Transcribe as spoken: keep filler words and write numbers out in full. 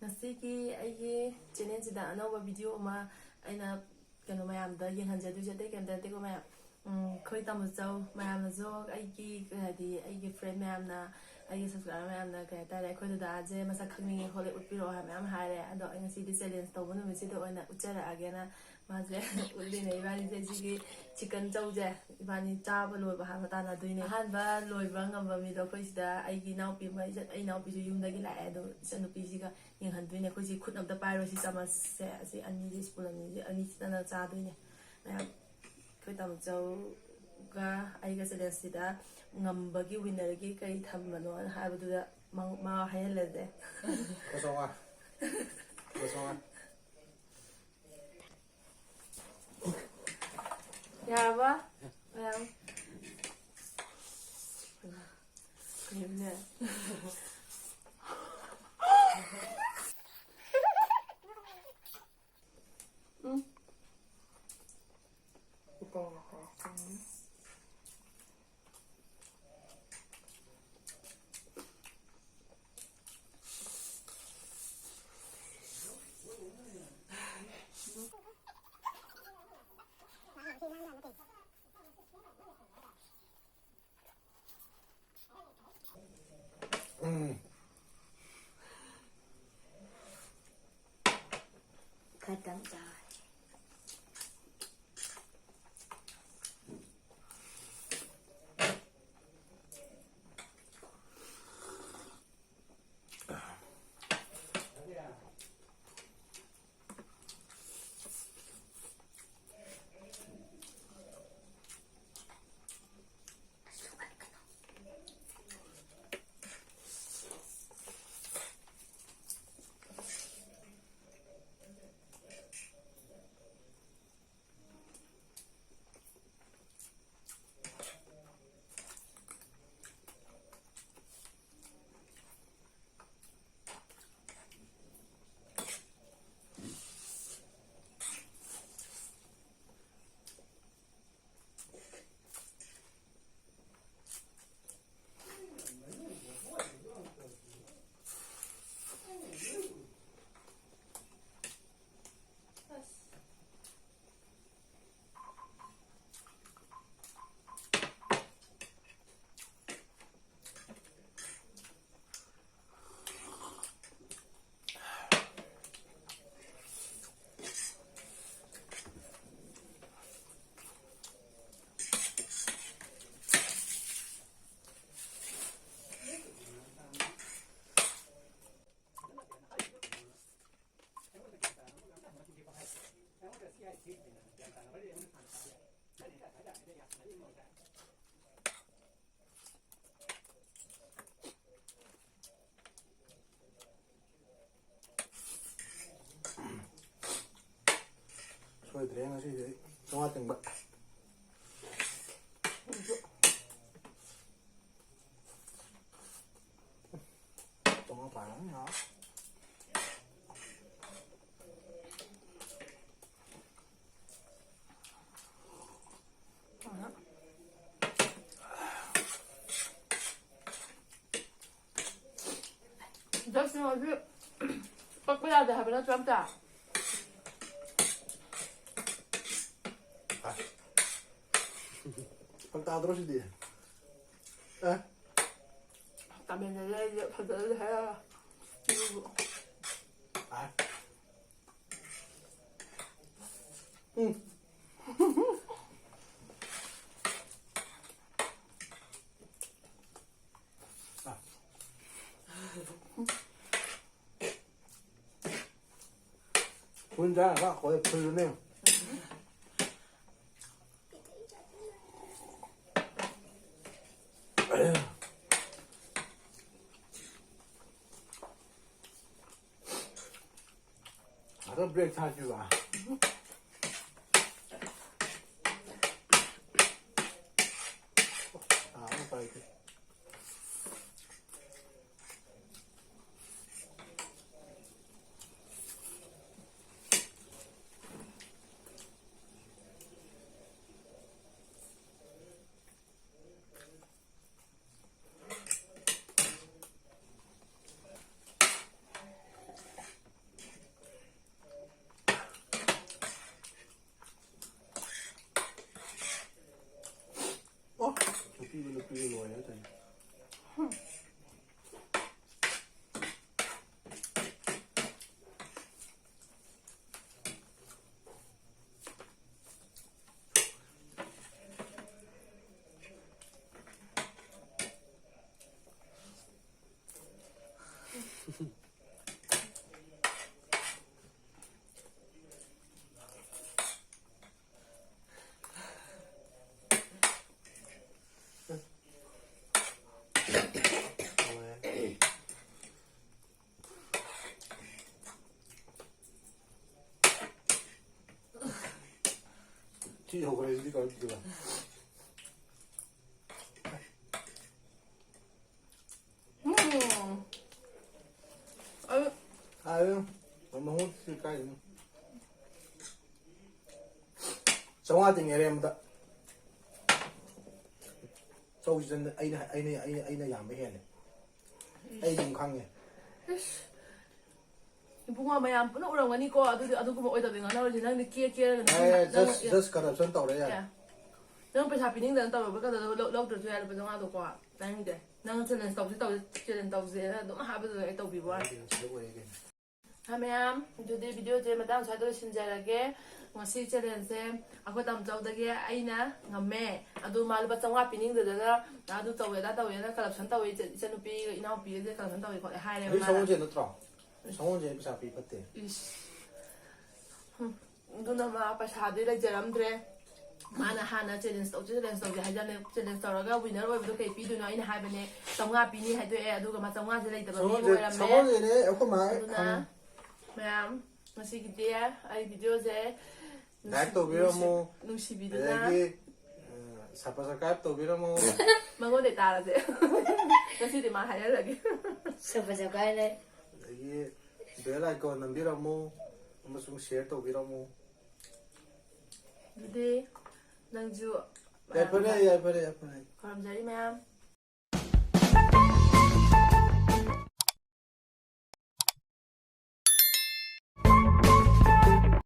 ꯉꯁꯤꯒꯤ ꯑꯩꯒꯤ ꯆꯦꯅꯦꯜꯁꯤꯗ ꯑꯅꯧꯕ ꯚꯤꯗꯤꯑꯣ ꯑꯃ ꯑꯩꯅ ꯀꯩꯅꯣ ꯃꯌꯥꯝꯗ ꯌꯦꯡꯍꯟꯖꯗꯣꯏꯁꯦ ꯑꯇꯩ ꯀꯩꯝꯇ ꯅꯠꯇꯦꯀꯣ ꯃꯌꯥꯝ꯫ ꯎꯝ, ꯑꯩꯈꯣꯏ ꯇꯥꯃꯣꯆꯧ ꯃꯌꯥꯝꯅꯁꯨ ꯑꯩꯒꯤ ꯀꯩ ꯍꯥꯏꯗꯤ ꯑꯩꯒꯤ ꯐ꯭ꯔꯦꯟ ꯃꯌꯥꯝꯅ, ꯑꯩꯒꯤ ꯁꯕꯁꯀ꯭ꯔꯥꯏꯕꯔ ꯃꯌꯥꯝꯅ ꯀꯩ ꯍꯥꯏꯇꯥꯔꯦ, "ꯑꯩꯈꯣꯏ ꯗꯗꯥꯁꯦ ꯃꯁꯛ ꯈꯪꯅꯤꯡꯉꯦ ꯈꯣꯠꯂꯦ, ꯎꯠꯄꯤꯔꯛꯑꯣ" ꯍꯥꯏꯕ ꯃꯌꯥꯝ ꯍꯥꯏꯔꯦ꯫ ꯑꯗꯣ ꯑꯩ ꯉꯁꯤꯗꯤ ꯆꯦꯂꯦꯟꯖ ꯇꯧꯕ ꯅꯨꯃꯤꯠꯁꯤꯗ ꯑꯣꯏꯅ ꯎꯠꯆꯔꯛꯑꯒꯦꯅ ꯃꯥꯁꯦ ꯎꯠꯂꯤꯅꯦ꯫ ꯏꯕꯥꯅꯤꯁꯦ ꯁꯤꯒꯤ ꯆꯤꯛꯀꯟ ꯆꯧꯁꯦ ꯏꯕꯥꯅꯤ ꯆꯥꯕ ꯂꯣꯏꯕ ꯍꯥꯟꯅ ꯇꯥꯟꯅꯗꯣꯏꯅꯦ꯫ ꯑꯍꯥꯟꯕ ꯂꯣꯏꯕ ꯉꯝꯕ ꯃꯤꯗꯣ ꯑꯩꯈꯣꯏ ꯁꯤꯗ ꯑꯩꯒꯤ ꯏꯅꯥꯎꯄꯤ ꯑꯃ, ꯑꯩ ꯏꯅꯥꯎꯄꯤꯁꯨ ꯌꯨꯝꯗꯒꯤ ꯂꯥꯛꯑꯦ꯫ ꯑꯗꯣ ꯏꯆꯟꯅꯨꯄꯤꯁꯤꯒ ꯌꯦꯡꯍꯟꯗꯣꯏꯅꯦ꯫ ꯑꯩꯈꯣꯏꯁꯤ ꯈꯨꯠ ꯑꯝꯇ ꯄꯥꯏꯔꯣꯏ꯫ ꯁꯤ ꯆꯥꯃꯁꯁꯦ ꯑꯁꯤ ꯑꯅꯤꯁꯤ, ꯁ꯭ꯄꯨꯟ ꯑꯅꯤꯁꯤ, ꯑꯅꯤꯁꯤꯗꯅ ꯆꯥꯗꯣꯏꯅꯦ ꯃꯌꯥꯝ꯫ ꯑꯩꯈꯣꯏ ꯇꯥꯃꯣꯆꯧꯒ ꯑꯩꯒ ꯆꯦꯂꯦꯟꯖꯁꯤꯗ ꯉꯝꯕꯒꯤ ꯋꯤꯟꯅꯔꯒꯤ ꯀꯔꯤ ꯊꯝꯕꯅꯣ ꯍꯥꯏꯕꯗꯨꯗ ꯃꯥ, ꯃꯥ ꯍꯥꯏꯍꯜꯂꯁꯦ꯫ ꯂꯨꯄꯥ ꯆꯥꯝꯃꯉꯥ꯫ ꯂꯨꯄꯥ ꯆꯥꯝꯃꯉꯥ꯫ ꯌꯥꯔꯕ? ꯃꯌꯥꯝ꯫ ꯀꯩꯅꯣꯅꯦ꯫ ꯎꯝ꯫ ꯈꯇꯪ ꯆꯥꯔꯦ꯫ ꯉꯁꯤꯗꯤ ꯑꯩ ꯆꯥꯝꯃꯉꯥ ꯇꯤꯡꯕ꯫ ꯆꯥꯝꯃꯉꯥ ꯄꯥꯔꯣ, ꯉꯥꯏꯍꯥꯛ꯫ ꯖꯁꯃꯤꯟ ꯍꯧꯖꯤꯛ ꯀꯛꯄ ꯌꯥꯗꯦ ꯍꯥꯏꯕ ꯅꯠꯇ꯭ꯔꯣ ꯑꯝꯇ? ꯐꯔꯛ ꯇꯥꯗ꯭ꯔꯣ ꯁꯤꯗꯤ? ꯑꯦ? ꯀꯥꯃꯦꯟꯗꯗꯤ ꯑꯩꯁꯦ ꯐꯖꯅ ꯍꯥꯏꯔꯒ꯫ ꯑꯥ꯫ ꯎꯝ꯫ ꯐꯨꯜ ꯆꯥꯔꯒ ꯑꯩꯈꯣꯏ ꯐꯨꯜꯅꯦ꯫ ꯑꯗꯣ ꯕ꯭ꯔꯦꯛ ꯊꯥꯁꯤꯕ꯫ ꯑꯥ, ꯎꯄꯥꯏ ꯂꯩꯇꯦ꯫ ꯑꯣ, ꯅꯨꯄꯤꯒ ꯅꯨꯄꯤꯒ ꯂꯣꯏꯔꯦ ꯇꯧꯔꯤꯁꯦ꯫ ꯌꯧꯈ꯭ꯔꯦ ꯁꯤꯗꯤ ꯀꯃꯥꯏꯅ ꯇꯧꯗꯣꯏꯕ? ꯎꯝ. ꯑꯗꯨ ꯍꯥꯏꯌꯨ. ꯃꯍꯨꯠꯁꯤ ꯀꯥꯏꯗꯅꯣ? ꯆꯥꯝꯃꯉꯥ ꯇꯤꯡꯉꯦ ꯑꯔꯦꯝꯕꯗ. ꯆꯧꯁꯤꯗ ꯑꯩꯅ ꯑꯩꯅ ꯑꯩꯅ ꯑꯩꯅ ꯌꯥꯝꯕ ꯍꯦꯜꯂꯦ. ꯑꯩ ꯑꯗꯨꯝ ꯈꯪꯉꯦ. ꯏꯁ. ꯏꯕꯨꯡꯉꯣ, ꯃꯌꯥꯝ ꯄꯨꯟꯅ ꯎꯔꯝꯒꯅꯤꯀꯣ. ꯑꯗꯨꯗꯤ ꯑꯗꯨꯒꯨꯝꯕ ꯑꯣꯏꯗꯕꯗꯤ ꯉꯥꯡꯅꯔꯣꯏꯁꯤ. ꯅꯪꯗꯤ ꯀꯦ ꯀꯦꯔꯒ ꯅꯪ- ꯑꯦ, ꯅꯪ- just just corruption ꯇꯧꯔꯦ ꯌꯥꯔꯦ. ꯑꯦ. ꯅꯪ ꯄꯩꯁꯥ ꯄꯤꯅꯤꯡꯗꯅ ꯇꯧꯔꯕ ꯀꯩꯗꯧ ꯂꯧ- ꯂꯧꯗ꯭ꯔꯁꯨ ꯌꯥꯔꯦ ꯂꯨꯄꯥ ꯆꯥꯝꯃꯉꯥꯗꯣꯀꯣ. ꯇꯥꯅꯤꯡꯗꯦ. ꯅꯪ challenge ꯇꯧꯁꯤ ꯇꯧꯁꯤ challenge ꯇꯧꯁꯦꯅ ꯑꯗꯨꯝ ꯍꯥꯏꯕꯗꯨꯗ ꯑꯩ ꯇꯧꯕꯤꯕ ꯋꯥꯅꯤ. ꯑꯩꯗꯤ ꯁꯤꯗ ꯑꯣꯏꯔꯦ ꯀꯩꯅꯣ. ꯍꯥꯏ ꯃꯌꯥꯝ, ꯑꯗꯨꯗꯤ video ꯁꯦ ꯃꯇꯥꯡ ꯁ꯭ꯋꯥꯏꯗ ꯂꯣꯏꯁꯤꯟꯖꯔꯒꯦ. ꯉꯁꯤ challenge ꯁꯦ ꯑꯩꯈꯣꯏ ꯇꯥꯃꯣꯆꯧꯗꯒꯤ ꯑꯩꯅ ꯉꯝꯃꯦ. ꯑꯗꯨ ꯃꯥ ꯂꯨꯄꯥ ꯆꯥꯝꯃꯉꯥ ꯄꯤꯅꯤꯡꯗꯗꯅ ꯑꯗꯨ ꯇꯧꯋꯦ ꯑꯗꯥ ꯇꯧꯋꯦꯅ corruption ꯇꯧꯋꯦ, ꯏꯆꯟ- ꯏꯆꯟꯅꯨꯄꯤꯒ ꯏꯅꯥꯎꯄꯤꯒꯁꯦ corruption ꯇꯧꯋꯦ ꯈꯣꯠꯂꯦ ꯍꯥꯏꯔꯦꯕ ꯑꯗꯨ ꯃꯥꯅ. ꯁꯒꯣꯜꯁꯦ ꯅꯠꯇ꯭ꯔꯣ? ꯁꯒꯣꯜꯁꯦ ꯄꯩꯁꯥ ꯄꯤ ꯐꯠꯇꯦ. ꯏꯁ. ꯍꯨꯝ. ꯑꯗꯨꯅ ꯃꯥ ꯄꯩꯁꯥꯗꯤ ꯂꯩꯖꯔꯝꯗ꯭ꯔꯦ. ꯃꯥꯅ ꯍꯥꯟꯅ challenge ꯇꯧꯁꯤ, challenge ꯇꯧꯁꯤ ꯍꯥꯏꯖꯕꯅꯦ. Challenge ꯇꯧꯔꯒ winner ꯑꯣꯏꯕꯗꯣ ꯀꯩ ꯄꯤꯗꯣꯏꯅꯣ ꯑꯩꯅ ꯍꯥꯏꯕꯅꯦ, ꯆꯥꯝꯃꯉꯥ ꯄꯤꯅꯤ ꯍꯥꯏꯗꯣꯛꯑꯦ, ꯑꯗꯨꯒ ꯃꯥ ꯆꯥꯝꯃꯉꯥꯁꯦ ꯂꯩꯇꯕ ꯃꯤ ꯑꯣꯏꯔꯝꯃꯦ. ꯁꯒꯣꯜꯁꯦꯅꯦ ꯑꯩꯈꯣꯏ ꯃꯥ ꯑꯗꯨꯅ ꯈꯪꯉꯦ. ꯃꯌꯥꯝ, ꯉꯁꯤꯒꯤꯗꯤ ꯑꯩ video ꯁꯦ Like ꯇꯧꯕꯤꯔꯝꯃꯣ. ꯅꯨꯡꯁꯤꯕꯤꯗꯨꯅ ꯑꯗꯒꯤ subscribe ꯇꯧꯕꯤꯔꯝꯃꯣ. ꯃꯉꯣꯟꯗ ꯇꯥꯔꯁꯦ. ꯉꯁꯤꯗꯤ ꯃꯥ ꯍꯥꯏꯔꯛꯑꯒꯦ. ꯁꯨꯄꯔ ꯁꯕꯁꯀ꯭ꯔꯥꯏꯕ ꯂꯩ. ꯑꯗꯒꯤ bell icon ꯅꯝꯕꯤꯔꯝꯃꯨ ꯑꯃꯁꯨꯡ share ꯇꯧꯕꯤꯔꯝꯃꯨ. ꯑꯗꯨꯗꯤ ꯅꯪꯁꯨ ꯌꯥꯏꯐꯔꯦ, ꯌꯥꯏꯐꯔꯦ, ꯌꯥꯏꯐꯔꯦ. ꯈꯨꯔꯨꯝꯖꯔꯤ ꯃꯌꯥꯝ.